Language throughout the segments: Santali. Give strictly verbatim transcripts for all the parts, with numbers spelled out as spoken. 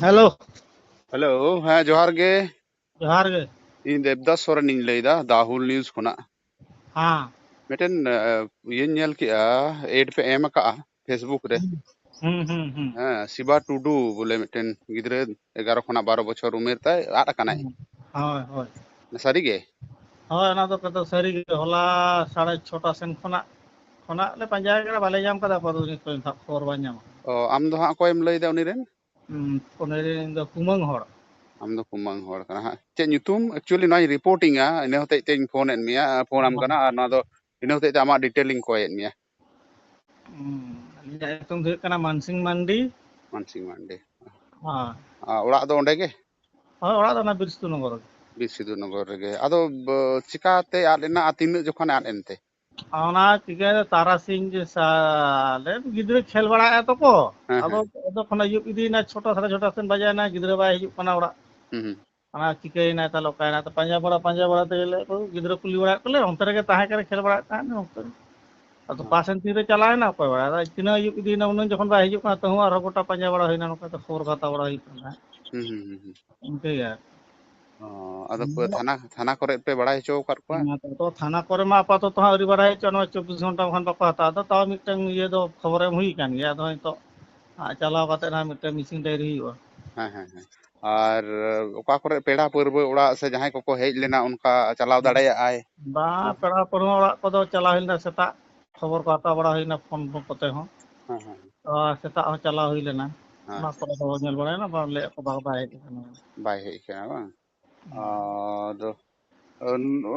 ᱦᱮᱞᱳ᱾ ᱦᱮᱞᱳ, ᱦᱮᱸ, ᱡᱚᱦᱟᱨ ᱜᱮ᱾ ᱡᱚᱦᱟᱨ ᱜᱮ᱾ ᱤᱧ ᱫᱮᱵᱫᱟᱥ ᱥᱚᱨᱮᱱᱤᱧ ᱞᱟᱹᱭᱫᱟ, ᱫᱟᱦᱩᱞ ᱱᱤᱭᱩᱡᱽ ᱠᱷᱚᱱᱟᱜ᱾ ᱦᱮᱸ᱾ ᱢᱤᱫᱴᱮᱱ, ᱮ, ᱤᱭᱟᱹᱧ ᱧᱮᱞ ᱠᱮᱜᱼᱟ, ᱮᱰ ᱯᱮ ᱮᱢ ᱟᱠᱟᱜᱼᱟ Facebook ᱨᱮ᱾ ᱦᱩᱸ, ᱦᱩᱸ, ᱦᱩᱸ, ᱦᱩᱸ᱾ ᱦᱮᱸ, ᱥᱤᱵᱟ ᱴᱩᱰᱩ ᱵᱚᱞᱮ ᱢᱤᱫᱴᱮᱱ ᱜᱤᱫᱽᱨᱟᱹ, ᱮᱜᱟᱨᱚ ᱠᱷᱚᱱᱟᱜ ᱵᱟᱨᱚ ᱵᱚᱪᱷᱚᱨ ᱩᱢᱮᱨ ᱛᱟᱭ, ᱟᱫ ᱟᱠᱟᱱᱟᱭ᱾ ᱦᱩᱸ᱾ ᱦᱳᱭ, ᱦᱳᱭ᱾ ᱥᱟᱹᱨᱤ ᱜᱮ? ᱦᱳᱭ, ᱚᱱᱟ ᱫᱚ ᱠᱟᱛᱷᱟ ᱥᱟᱹᱨᱤ ᱜᱮ᱾ ᱦᱚᱞᱟ ᱥᱟᱲᱮ ᱪᱷᱚᱴᱟ ᱥᱮᱱ ᱠᱷᱚᱱᱟᱜ, ᱠᱷᱚᱱᱟᱜ ᱞᱮ ᱯᱟᱸᱡᱟᱭᱮ ᱠᱟᱱᱟ, ᱵᱟᱞᱮ ᱧᱟᱢ ᱠᱟᱫᱟ, ᱟᱯᱟᱛᱚᱛᱚ ᱱᱤᱛ ᱯᱚᱨᱡᱚᱱᱛᱚ ᱠᱷᱚᱵᱚᱨ ᱵᱟᱝ ᱧᱟᱢ ᱟᱠᱟᱱᱟ᱾ ᱚ, ᱟᱢ ᱫᱚ ᱦᱟᱸᱜ ᱚᱠᱚᱭᱮᱢ ᱞᱟᱹᱭᱫᱟ ᱩᱱᱤ ᱨᱮᱱ? ᱩᱸ, ᱩᱱᱤ ᱨᱮᱱ ᱫᱚ ᱠᱩᱢᱟᱹᱝ ᱦᱚᱲ᱾ ᱟᱢ ᱫᱚ ᱠᱩᱢᱟᱹᱝ ᱦᱚᱲ ᱠᱟᱱᱟ ᱦᱟᱸᱜ᱾ ᱪᱮᱫ ᱧᱩᱛᱩᱢ? Actually, ᱱᱚᱣᱟᱧ ᱨᱤᱯᱳᱨᱴᱤᱝᱟ, ᱤᱱᱟᱹ ᱦᱚᱛᱮᱡ ᱛᱮᱧ ᱯᱷᱳᱱ ᱮᱫ ᱢᱮᱭᱟ, ᱯᱷᱳᱱ ᱟᱢ ᱦᱚᱸ᱾ ᱠᱟᱱᱟ, ᱟᱨ ᱱᱚᱣᱟ ᱫᱚ ᱤᱱᱟᱹ ᱦᱚᱛᱮᱡ ᱛᱮ ᱟᱢᱟᱜ ᱰᱤᱴᱮᱞ ᱤᱧ ᱠᱚᱭᱮᱫ ᱢᱮᱭᱟ᱾ ᱩᱸ, ᱟᱹᱞᱤᱧᱟᱜ ᱧᱩᱛᱩᱢ ᱫᱚ ᱦᱩᱭᱩᱜ ᱠᱟᱱᱟ ᱢᱟᱱᱥᱤᱝ ᱢᱟᱱᱰᱤ᱾ ᱢᱟᱱᱥᱤᱝ ᱢᱟᱱᱰᱤ᱾ ᱦᱳᱭ᱾ ᱟᱨ ᱚᱲᱟᱜ ᱫᱚ ᱚᱸᱰᱮ ᱜᱮ? ᱦᱳᱭ, ᱚᱲᱟᱜ ᱫᱚ ᱚᱱᱟ ᱵᱤᱨ ᱥᱤᱫᱩ ᱱᱚᱜᱚᱨ ᱨᱮ᱾ ᱵᱤᱨ ᱥᱤᱫᱩ ᱱᱚᱜᱚᱨ ᱨᱮᱜᱮ᱾ ᱟᱫᱚ ᱵ-, ᱪᱤᱠᱟᱛᱮ ᱟᱫ ᱮᱱᱟ ᱟᱨ ᱛᱤᱱᱟᱹᱜ ᱡᱚᱠᱷᱚᱱᱮ ᱟᱫ ᱮᱱᱛᱮ? ᱚᱱᱟ ᱪᱤᱠᱟᱹ ᱛᱟᱨᱟᱥᱤᱧ ᱡᱮ ᱥᱟ-, ᱟᱞᱮ ᱜᱤᱫᱽᱨᱟᱹ ᱠᱷᱮᱞ ᱵᱟᱲᱟᱭᱮᱫᱼᱟ ᱛᱚ ᱠᱚ᱾ ᱦᱮᱸ, ᱟᱫᱚ, ᱦᱮᱸ᱾ ᱟᱫᱚ ᱠᱷᱚᱱ ᱟᱹᱭᱩᱵ ᱤᱫᱤᱭᱮᱱᱟ, ᱪᱷᱚᱴᱟ, ᱥᱟᱲᱮ ᱪᱷᱚᱴᱟ ᱥᱮᱱ ᱵᱟᱡᱟᱣᱮᱱᱟ, ᱜᱤᱫᱽᱨᱟᱹ ᱵᱟᱭ ᱦᱤᱡᱩᱜ ᱠᱟᱱᱟ ᱚᱲᱟᱜ᱾ ᱦᱩᱸ, ᱦᱩᱸ᱾ ᱚᱱᱟ ᱪᱤᱠᱟᱹᱭᱮᱱᱟᱭ ᱛᱟᱦᱞᱮ, ᱚᱠᱟᱭᱮᱱᱟᱭ? ᱛᱚ ᱯᱟᱸᱡᱟ ᱵᱟᱲᱟ, ᱯᱟᱸᱡᱟ ᱵᱟᱲᱟ ᱛᱮᱜᱮ ᱞᱮ, ᱜᱤᱫᱽᱨᱟᱹ ᱠᱩᱞᱤ ᱵᱟᱲᱟᱭᱮᱫ ᱠᱚᱞᱮ, ᱚᱱᱛᱮ ᱨᱮᱜᱮ ᱛᱟᱦᱮᱸ ᱠᱟᱱᱟ, ᱠᱷᱮᱞ ᱵᱟᱲᱟᱭᱮᱫ ᱛᱟᱦᱮᱸᱫ ᱚᱱᱛᱮ ᱨᱮ᱾ ᱟᱫᱚ ᱦᱮᱸ᱾ ᱚᱠᱟ ᱥᱮᱱ ᱛᱤᱨᱮ ᱪᱟᱞᱟᱣᱮᱱᱟ, ᱚᱠᱚᱭ ᱵᱟᱲᱟᱭ᱾ ᱟᱫᱚ ᱛᱤᱱᱟᱹᱜ ᱟᱹᱭᱩᱵ ᱤᱫᱤᱭᱮᱱᱟ, ᱩᱱᱟᱹᱜ ᱡᱚᱠᱷᱚᱱ ᱵᱟᱭ ᱦᱤᱡᱩᱜ ᱠᱟᱱᱟ, ᱛᱟᱹᱦᱩ ᱟᱨᱦᱚᱸ ᱜᱚᱴᱟ ᱯᱟᱸᱡᱟ ᱵᱟᱲᱟ ᱦᱩᱭᱱᱟ, ᱱᱚᱝᱠᱟ ᱛᱮ ᱠᱷᱚᱵᱚᱨ ᱠᱚ ᱦᱟᱛᱟᱣ ᱵᱟᱲᱟ ᱦᱩᱭᱩᱜ ᱠᱟᱱ ᱛᱟᱦᱮᱸᱫ᱾ ᱦᱩᱸ, ᱦᱩᱸ, ᱦᱩᱸ, ᱦᱩᱸ᱾ ᱤᱱᱠᱟᱹ ᱜᱮ ᱟᱨᱠᱤ᱾ ᱚ, ᱟᱫᱚ ᱯᱮ ᱟᱫᱚ ᱛᱷᱟᱱᱟ, ᱛᱷᱟᱱᱟ ᱠᱚᱨᱮ ᱯᱮ ᱵᱟᱲᱟᱭ ᱦᱚᱪᱚ ᱟᱠᱟᱫ ᱠᱚᱣᱟ? ᱦᱮᱸ, ᱛᱚ ᱛᱷᱟᱱᱟ ᱠᱚᱨᱮ ᱢᱟ ᱟᱯᱟᱛᱚᱛᱚ ᱦᱟᱸᱜ ᱟᱹᱣᱨᱤ ᱵᱟᱲᱟᱭ ᱦᱚᱪᱚ, ᱱᱚᱣᱟ ᱪᱚᱵᱵᱤᱥ ᱜᱷᱚᱱᱴᱟ ᱵᱟᱠᱷᱟᱱ ᱵᱟᱠᱚ ᱦᱟᱛᱟᱣᱟ᱾ ᱟᱫᱚ ᱛᱟᱣ ᱢᱤᱫᱴᱟᱝ ᱤᱭᱟᱹ ᱫᱚ ᱠᱷᱚᱵᱚᱨ ᱮᱢ ᱦᱩᱭ ᱟᱠᱟᱱ ᱜᱮᱭᱟ᱾ ᱟᱫᱚ ᱱᱤᱛᱚᱜ ᱦᱟᱸᱜ ᱪᱟᱞᱟᱣ ᱠᱟᱛᱮ ᱦᱟᱸᱜ ᱢᱤᱫᱴᱟᱝ ᱢᱤᱥᱤᱝ ᱰᱟᱭᱨᱤ ᱦᱩᱭᱩᱜᱼᱟ᱾ ᱦᱮᱸ, ᱦᱮᱸ, ᱦᱮᱸ᱾ ᱟᱨ ᱚᱠᱟ ᱠᱚᱨᱮ ᱯᱮᱲᱟ ᱯᱟᱹᱨᱣᱟᱹ ᱚᱲᱟᱜ ᱥᱮ ᱡᱟᱦᱟᱸᱭ ᱠᱚᱠᱚ ᱦᱮᱡ ᱞᱮᱱᱟ, ᱚᱱᱠᱟ ᱪᱟᱞᱟᱣ ᱫᱟᱲᱮᱭᱟᱜᱼᱟᱭ? ᱵᱟᱝ, ᱯᱮᱲᱟ ᱯᱟᱹᱨᱣᱟᱹ ᱚᱲᱟᱜ ᱠᱚᱫᱚ ᱪᱟᱞᱟᱣ ᱦᱩᱭ ᱞᱮᱱᱟ, ᱥᱮᱛᱟᱜ ᱠᱷᱚᱵᱚᱨ ᱠᱚ ᱦᱟᱛᱟᱣ ᱵᱟᱲᱟ ᱦᱩᱭᱱᱟ ᱯᱷᱳᱱ ᱠᱚᱛᱮ ᱦᱚᱸ᱾ ᱦᱮᱸ, ᱦᱮᱸ᱾ ᱛᱚ, ᱥᱮᱛᱟᱜ ᱦᱚᱸ ᱪᱟᱞᱟᱣ ᱦᱩᱭ ᱞᱮᱱᱟ᱾ ᱦᱮᱸ᱾ ᱚᱱᱟ ᱠᱚᱨᱮ ᱫᱚ ᱧᱮᱞ ᱵᱟᱲᱟᱭᱮᱱᱟ, ᱵᱟᱝ, ᱞᱟᱹᱭᱮᱫ ᱠᱚ ᱵᱟᱝ, ᱵᱟᱭ ᱦᱮᱡ ᱟᱠᱟᱱᱟ᱾ ᱵᱟᱭ ᱦᱮᱡ ᱟᱠᱟᱱᱟ ᱵᱟᱝ? ᱦᱩᱸ᱾ ᱟᱫᱚ,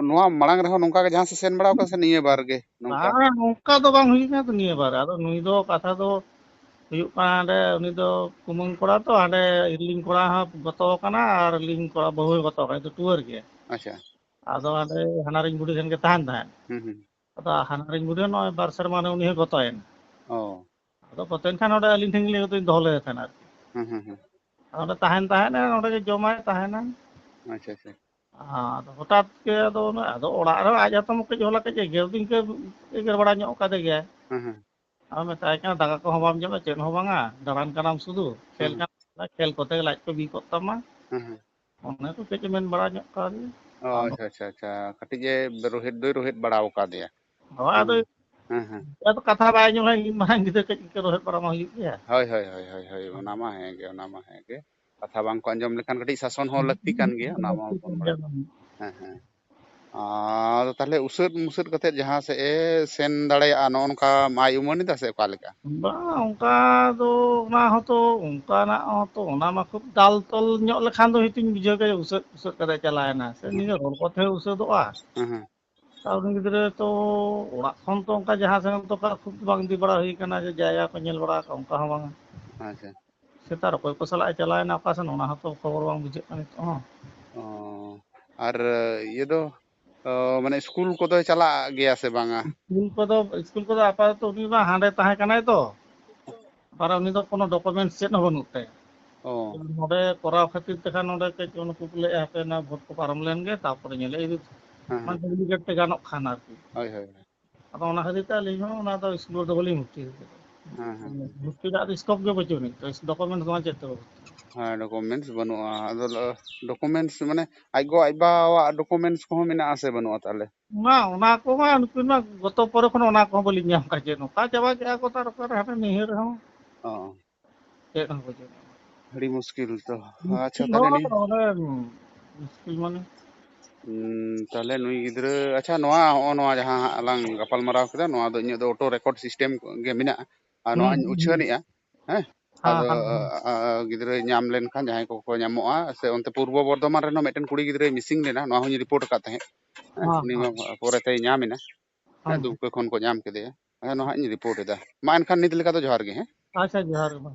ᱱᱚᱣᱟ ᱢᱟᱲᱟᱝ ᱨᱮᱦᱚᱸ ᱱᱚᱝᱠᱟ ᱜᱮ ᱡᱟᱦᱟᱸ ᱥᱮᱫ ᱥᱮᱱ ᱵᱟᱲᱟ ᱟᱠᱟᱱᱟ ᱥᱮ ᱱᱤᱭᱟᱹ ᱵᱟᱨ ᱜᱮ ᱱᱚᱝᱠᱟ? ᱵᱟᱝ, ᱱᱚᱝᱠᱟ ᱫᱚ ᱵᱟᱝ ᱦᱩᱭ ᱠᱟᱱᱟ ᱛᱚ ᱱᱤᱭᱟᱹ ᱵᱟᱨ᱾ ᱟᱫᱚ ᱱᱩᱭ ᱫᱚ ᱠᱟᱛᱷᱟ ᱫᱚ ᱦᱩᱭᱩᱜ ᱠᱟᱱᱟ, ᱦᱟᱸᱰᱮ ᱩᱱᱤ ᱫᱚ ᱠᱩᱢᱟᱹᱝ ᱠᱚᱲᱟ ᱛᱚ, ᱦᱟᱸᱰᱮ ᱤᱨᱤᱞᱤᱧ ᱠᱚᱲᱟ ᱦᱚᱸ ᱜᱚᱛᱚ ᱟᱠᱟᱱᱟ ᱟᱨ ᱞᱤᱧ ᱠᱚᱲᱟ ᱵᱟᱹᱦᱩ ᱦᱚᱸ ᱜᱚᱛᱚ ᱟᱠᱟᱱᱟ, ᱱᱤᱛᱚᱜ ᱴᱩᱣᱟᱹᱨ ᱜᱮᱭᱟ᱾ ᱟᱪᱪᱷᱟ᱾ ᱟᱫᱚ ᱦᱟᱸᱰᱮ ᱦᱟᱱᱟᱨᱤᱧ ᱵᱩᱰᱷᱤ ᱴᱷᱮᱱ ᱜᱮ ᱛᱟᱦᱮᱱ ᱛᱟᱦᱮᱸᱫ᱾ ᱦᱩᱸ, ᱦᱩᱸ᱾ ᱟᱫᱚ ᱦᱟᱱᱟᱨᱤᱧ ᱵᱩᱰᱷᱤ ᱦᱚᱸ ᱱᱚᱜᱼᱚᱭ ᱵᱟᱨ ᱥᱮᱨᱢᱟ ᱨᱮ ᱩᱱᱤ ᱦᱚᱸ ᱜᱚᱛᱚᱭᱮᱱᱟ᱾ ᱚ᱾ ᱟᱫᱚ ᱜᱚᱛᱚᱭᱮᱱ ᱠᱷᱟᱱ ᱱᱚᱰᱮ ᱟᱹᱞᱤᱧ ᱴᱷᱮᱱ ᱜᱮ ᱫᱚᱦᱚ ᱞᱮᱫᱮ ᱛᱟᱦᱮᱱᱟ ᱟᱨᱠᱤ᱾ ᱦᱩᱸ, ᱦᱩᱸ, ᱦᱩᱸ᱾ ᱟᱫᱚ ᱚᱸᱰᱮ ᱛᱟᱦᱮᱱ ᱛᱟᱦᱮᱸᱫ, ᱱᱚᱰᱮ ᱜᱮ ᱡᱚᱢᱟᱭ ᱛᱟᱦᱮᱱᱟ᱾ ᱟᱪᱪᱷᱟ, ᱟᱪᱪᱷᱟ᱾ ᱟᱫᱚ ᱦᱚᱴᱟᱛ ᱜᱮ ᱟᱫᱚ ᱚᱱᱟ, ᱟᱫᱚ ᱚᱲᱟᱜ ᱨᱮ ᱟᱡ ᱦᱚᱸᱛᱚ ᱠᱟᱹᱡ ᱦᱚᱞᱟ ᱠᱟᱹᱡ ᱮᱜᱮᱨ ᱫᱚ ᱤᱱᱠᱟᱹ ᱮᱜᱮᱨ ᱵᱟᱲᱟ ᱧᱚᱜ ᱠᱟᱫᱮ ᱜᱮᱭᱟᱭ᱾ ᱦᱮᱸ, ᱦᱮᱸ᱾ ᱟᱫᱚ ᱢᱮᱛᱟᱭ ᱠᱟᱱᱟ, "ᱫᱟᱠᱟ ᱠᱚᱦᱚᱸ ᱵᱟᱢ ᱡᱚᱢᱟ, ᱪᱮᱫ ᱦᱚᱸ ᱵᱟᱝᱟ, ᱫᱟᱬᱟᱱ ᱠᱟᱱᱟᱢ ᱥᱩᱫᱷᱩ, ᱠᱷᱮᱞ ᱦᱮᱸ᱾ ᱠᱟᱱᱟᱢ, ᱠᱷᱮᱞ ᱠᱚᱛᱮ ᱞᱟᱡ ᱠᱚ ᱵᱤ ᱠᱚᱜ ᱛᱟᱢᱟ᱾ ᱦᱮᱸ, ᱦᱮᱸ᱾ ᱚᱱᱟ ᱠᱚ ᱠᱟᱹᱡ ᱮ ᱢᱮᱱ ᱵᱟᱲᱟ ᱧᱚᱜ ᱠᱟᱣᱫᱤᱧᱟ᱾ ᱚ, ᱟᱪᱪᱷᱟ, ᱟᱪᱪᱷᱟ, ᱟᱪᱪᱷᱟ᱾ ᱠᱟᱹᱴᱤᱡ ᱮ ᱨᱳᱦᱮᱫ ᱫᱚᱭ ᱨᱳᱦᱮᱫ ᱵᱟᱲᱟ ᱟᱠᱟᱫᱮᱭᱟ᱾ ᱦᱳᱭ, ᱟᱫᱚ ᱦᱮᱸ, ᱦᱮᱸ᱾ ᱟᱫᱚ ᱠᱟᱛᱷᱟ ᱵᱟᱭ ᱟᱸᱡᱚᱢᱟ, ᱤᱧ ᱢᱟᱨᱟᱝ ᱜᱤᱫᱽᱨᱟᱹ ᱠᱟᱹᱡ ᱤᱱᱠᱟᱹ ᱨᱳᱦᱮᱫ ᱵᱟᱲᱟ ᱢᱟ ᱦᱩᱭᱩᱜ ᱜᱮᱭᱟ᱾ ᱦᱳᱭ, ᱦᱳᱭ, ᱦᱳᱭ, ᱦᱳᱭ, ᱦᱳᱭ, ᱚᱱᱟ ᱢᱟ ᱦᱮᱸ ᱜᱮ, ᱚᱱᱟ ᱢᱟ ᱦᱮᱸ ᱜᱮ᱾ ᱠᱟᱛᱷᱟ ᱵᱟᱝ ᱠᱚ ᱟᱸᱡᱚᱢ ᱞᱮᱠᱷᱟᱱ ᱠᱟᱹᱴᱤᱡ ᱥᱟᱥᱚᱱ ᱦᱚᱸ ᱞᱟᱹᱠᱛᱤ ᱠᱟᱱ ᱜᱮᱭᱟ, ᱚᱱᱟ ᱢᱟ ᱵᱚᱱ ᱵᱟᱲᱟᱭ᱾ ᱦᱮᱸ, ᱦᱮᱸ᱾ ᱟᱫᱚ ᱛᱟᱦᱞᱮ ᱩᱥᱟᱹᱫ ᱢᱩᱥᱟᱹᱫ ᱠᱟᱛᱮᱫ ᱡᱟᱦᱟᱸ ᱥᱮᱫ ᱮ ᱥᱮᱱ ᱫᱟᱲᱮᱭᱟᱜᱼᱟ, ᱱᱚᱜᱼᱚ ᱱᱚᱝᱠᱟ ᱢᱟᱭ ᱩᱢᱟᱹᱱ ᱮᱫᱟ ᱥᱮ ᱚᱠᱟ ᱞᱮᱠᱟ? ᱵᱟᱝ, ᱚᱱᱠᱟ ᱫᱚ, ᱚᱱᱟ ᱦᱚᱸᱛᱚ, ᱚᱱᱠᱟᱱᱟᱜ ᱦᱚᱸᱛᱚ, ᱚᱱᱟ ᱢᱟ ᱠᱷᱩᱵ ᱫᱟᱞ ᱛᱚᱞ ᱧᱚᱜ ᱞᱮᱠᱷᱟᱱ ᱫᱚ ᱦᱚᱭᱛᱳᱧ ᱵᱩᱡᱷᱟᱹᱣ ᱠᱮᱭᱟ, ᱩᱥᱟᱹᱫ ᱩᱥᱟᱹᱫ ᱠᱟᱛᱮ ᱪᱟᱞᱟᱣᱮᱱᱟ, ᱥᱮ ᱦᱮᱸ᱾ ᱱᱤᱭᱟᱹ ᱨᱚᱲ ᱠᱚᱛᱮ ᱦᱚᱸ ᱩᱥᱟᱹᱫᱚᱜᱼᱟ᱾ ᱦᱮᱸ, ᱦᱮᱸ᱾ ᱟᱨ ᱩᱱᱤ ᱜᱤᱫᱽᱨᱟᱹ ᱛᱚ ᱚᱲᱟᱜ ᱠᱷᱚᱱ ᱛᱚ ᱚᱱᱠᱟ ᱡᱟᱦᱟᱸ ᱥᱮᱱ ᱛᱚ ᱚᱱᱠᱟ ᱠᱷᱩᱵ ᱵᱟᱝ ᱤᱫᱤ ᱵᱟᱲᱟ ᱦᱩᱭ ᱠᱟᱱᱟ, ᱡᱮ ᱡᱟᱭᱜᱟ ᱠᱚ ᱧᱮᱞ ᱵᱟᱲᱟ ᱟᱠᱟᱫ, ᱚᱱᱠᱟ ᱦᱚᱸ ᱵᱟᱝᱟ᱾ ᱟᱪᱪᱷᱟ᱾ ᱥᱮᱛᱟᱜ ᱚᱠᱚᱭ ᱠᱚ ᱥᱟᱞᱟᱜ ᱮ ᱪᱟᱞᱟᱣᱮᱱᱟ ᱚᱠᱟ ᱥᱮᱱ, ᱚᱱᱟ ᱦᱚᱸᱛᱚ ᱠᱷᱚᱵᱚᱨ ᱵᱟᱝ ᱵᱩᱡᱷᱟᱹᱜ ᱠᱟᱱᱟ ᱱᱤᱛᱚᱜ ᱦᱚᱸ᱾ ᱚ, ᱟᱨ ᱤᱭᱟᱹ ᱫᱚ, ᱚ, ᱢᱟᱱᱮ ᱥᱠᱩᱞ ᱠᱚᱫᱚᱭ ᱪᱟᱞᱟᱜ ᱜᱮᱭᱟ ᱥᱮ ᱵᱟᱝᱟ? ᱥᱠᱩᱞ ᱠᱚᱫᱚ, ᱥᱠᱩᱞ ᱠᱚᱫᱚ ᱟᱯᱟᱛᱚᱛᱚ ᱩᱱᱤ ᱢᱟ ᱦᱟᱸᱰᱮ ᱛᱟᱦᱮᱸ ᱠᱟᱱᱟᱭ ᱛᱚ, ᱟᱨ ᱩᱱᱤ ᱫᱚ ᱠᱳᱱᱳ ᱰᱚᱠᱩᱢᱮᱱᱴᱥ ᱪᱮᱫ ᱦᱚᱸ ᱵᱟᱹᱱᱩᱜ ᱛᱟᱭᱟ᱾ ᱚ, ᱱᱚᱰᱮ ᱠᱚᱨᱟᱣ ᱠᱷᱟᱹᱛᱤᱨ ᱛᱮᱠᱷᱟᱱ ᱱᱚᱰᱮ ᱠᱟᱹᱡ ᱩᱱᱠᱩ ᱠᱚ ᱞᱟᱹᱭᱮᱫᱼᱟ, ᱦᱟᱯᱮ ᱚᱱᱟ ᱵᱷᱳᱴ ᱠᱚ ᱯᱟᱨᱚᱢ ᱞᱮᱱ ᱜᱮ, ᱛᱟᱨᱯᱚᱨᱮ ᱧᱮᱞᱮ ᱤᱫᱤ, ᱦᱮᱸ, ᱢᱟᱱᱮ ᱦᱮᱸ᱾ ᱰᱩᱯᱞᱤᱠᱮᱴ ᱛᱮ ᱜᱟᱱᱚᱜ ᱠᱷᱟᱱ ᱟᱨᱠᱤ᱾ ᱦᱳᱭ, ᱦᱳᱭ, ᱦᱳᱭ᱾ ᱟᱫᱚ ᱚᱱᱟ ᱠᱷᱟᱹᱛᱤᱨ ᱛᱮ ᱟᱹᱞᱤᱧ ᱦᱚᱸ ᱚᱱᱟ ᱫᱚ ᱥᱠᱩᱞ ᱨᱮᱫᱚ ᱵᱟᱹᱞᱤᱧ ᱵᱷᱚᱨᱛᱤ ᱠᱟᱫᱟ᱾ ᱦᱮᱸ, ᱦᱮᱸ, ᱦᱮᱸ᱾ ᱵᱷᱚᱨᱛᱤ ᱨᱮᱱᱟᱜ ᱫᱚ ᱥᱠᱳᱯ ᱜᱮ ᱵᱟᱹᱪᱩᱜ ᱟᱹᱱᱤᱡ, ᱰᱚᱠᱩᱢᱮᱱᱴᱥ ᱵᱟᱝ ᱪᱮᱫ ᱛᱮ ᱵᱷᱚᱨᱛᱤ᱾ ᱦᱮᱸ, ᱰᱚᱠᱩᱢᱮᱱᱴᱥ ᱵᱟᱹᱱᱩᱜᱼᱟ᱾ ᱟᱫᱚ ᱰᱚᱠᱩᱢᱮᱱᱴᱥ ᱢᱟᱱᱮ ᱟᱡ ᱜᱚ ᱟᱡ ᱵᱟᱵᱟᱣᱟᱜ ᱰᱚᱠᱩᱢᱮᱱᱴᱥ ᱠᱚᱦᱚᱸ ᱢᱮᱱᱟᱜᱼᱟ ᱥᱮ ᱵᱟᱹᱱᱩᱜᱼᱟ ᱛᱟᱦᱚᱞᱮ? ᱢᱟ ᱚᱱᱟ ᱠᱚᱢᱟ ᱱᱩᱠᱤᱱ ᱢᱟ ᱜᱚᱛᱚ ᱯᱚᱨᱮ ᱠᱷᱚᱱ ᱚᱱᱟ ᱠᱚᱦᱚᱸ ᱵᱟᱹᱞᱤᱧ ᱧᱟᱢ ᱠᱟᱜ, ᱪᱮᱫ ᱱᱚᱝᱠᱟ ᱪᱟᱵᱟ ᱠᱮᱜᱼᱟ ᱠᱚ, ᱛᱟᱨ ᱚᱠᱟᱨᱮ ᱦᱟᱱᱮ ᱱᱟᱹᱭᱦᱟᱹᱨ ᱨᱮᱦᱚᱸ ᱚ, ᱪᱮᱫ ᱦᱚᱸ ᱵᱟᱹᱪᱩᱜ᱾ ᱟᱹᱰᱤ ᱢᱩᱥᱠᱤᱞ ᱛᱚ᱾ ᱟᱪᱪᱷᱟ, ᱢᱩᱥᱠᱤᱞ ᱛᱟᱦᱚᱞᱮ ᱦᱚᱸ ᱱᱤᱭᱟᱹ ᱚᱱᱮ ᱢᱩᱥᱠᱤᱞ ᱢᱟᱱᱮ᱾ ᱩᱸ, ᱛᱟᱦᱚᱞᱮ ᱱᱩᱭ ᱜᱤᱫᱽᱨᱟᱹ, ᱟᱪᱪᱷᱟ, ᱱᱚᱣᱟ, ᱦᱚᱸᱜᱼᱚ ᱱᱚᱣᱟ ᱡᱟᱦᱟᱸ ᱦᱟᱸᱜ ᱞᱟᱝ ᱜᱟᱯᱟᱞ ᱢᱟᱨᱟᱣ ᱠᱮᱫᱟ, ᱱᱚᱣᱟ ᱫᱚ ᱤᱧᱟᱹᱜ ᱫᱚ ᱚᱴᱳ ᱨᱮᱠᱚᱨᱰ ᱥᱤᱥᱴᱮᱢ ᱜᱮ ᱢᱮᱱᱟᱜᱼᱟ, ᱟᱨ ᱦᱩᱸ, ᱱᱚᱣᱟᱧ ᱦᱩᱸ, ᱦᱩᱸ᱾ ᱩᱪᱷᱟᱹᱱᱮᱜᱼᱟ᱾ ᱦᱮᱸ, ᱦᱮᱸ, ᱟᱫᱚ, ᱦᱮᱸ, ᱦᱮᱸ᱾ ᱟ, ᱟ, ᱜᱤᱫᱽᱨᱟᱹ ᱧᱟᱢ ᱞᱮᱱᱠᱷᱟᱱ ᱡᱟᱦᱟᱸᱭ ᱠᱚᱠᱚ ᱧᱟᱢᱚᱜᱼᱟ, ᱥᱮ ᱚᱱᱛᱮ ᱯᱩᱨᱵᱚ ᱵᱚᱨᱫᱷᱚᱢᱟᱱ ᱨᱮᱱ ᱦᱚᱸ ᱢᱤᱫᱴᱮᱱ ᱠᱩᱲᱤ ᱜᱤᱫᱽᱨᱟᱹᱭ ᱢᱤᱥᱤᱝ ᱞᱮᱱᱟ, ᱱᱚᱣᱟ ᱦᱚᱸᱧ ᱨᱤᱯᱳᱨᱴ ᱟᱠᱟᱫ ᱛᱟᱦᱮᱸᱫ᱾ ᱦᱮᱸ, ᱦᱮᱸ, ᱩᱱᱤ ᱢᱟ ᱦᱮᱸ᱾ ᱯᱚᱨᱮᱛᱮᱭ ᱧᱟᱢ ᱮᱱᱟ᱾ ᱦᱮᱸ, ᱦᱮᱸ᱾ ᱫᱩᱢᱠᱟᱹ ᱠᱷᱚᱱ ᱠᱚ ᱧᱟᱢ ᱠᱮᱫᱮᱭᱟ᱾ ᱦᱮᱸ, ᱱᱚᱣᱟ ᱦᱟᱸᱜ ᱤᱧ ᱨᱤᱯᱳᱨᱴ ᱮᱫᱟ᱾ ᱢᱟ ᱮᱱᱠᱷᱟᱱ ᱱᱤᱛ ᱞᱮᱠᱟ ᱫᱚ ᱡᱚᱦᱟᱨ ᱜᱮ, ᱦᱮᱸ᱾ ᱟᱪᱪᱷᱟ, ᱡᱚᱦᱟᱨ ᱜᱮ ᱢᱟ᱾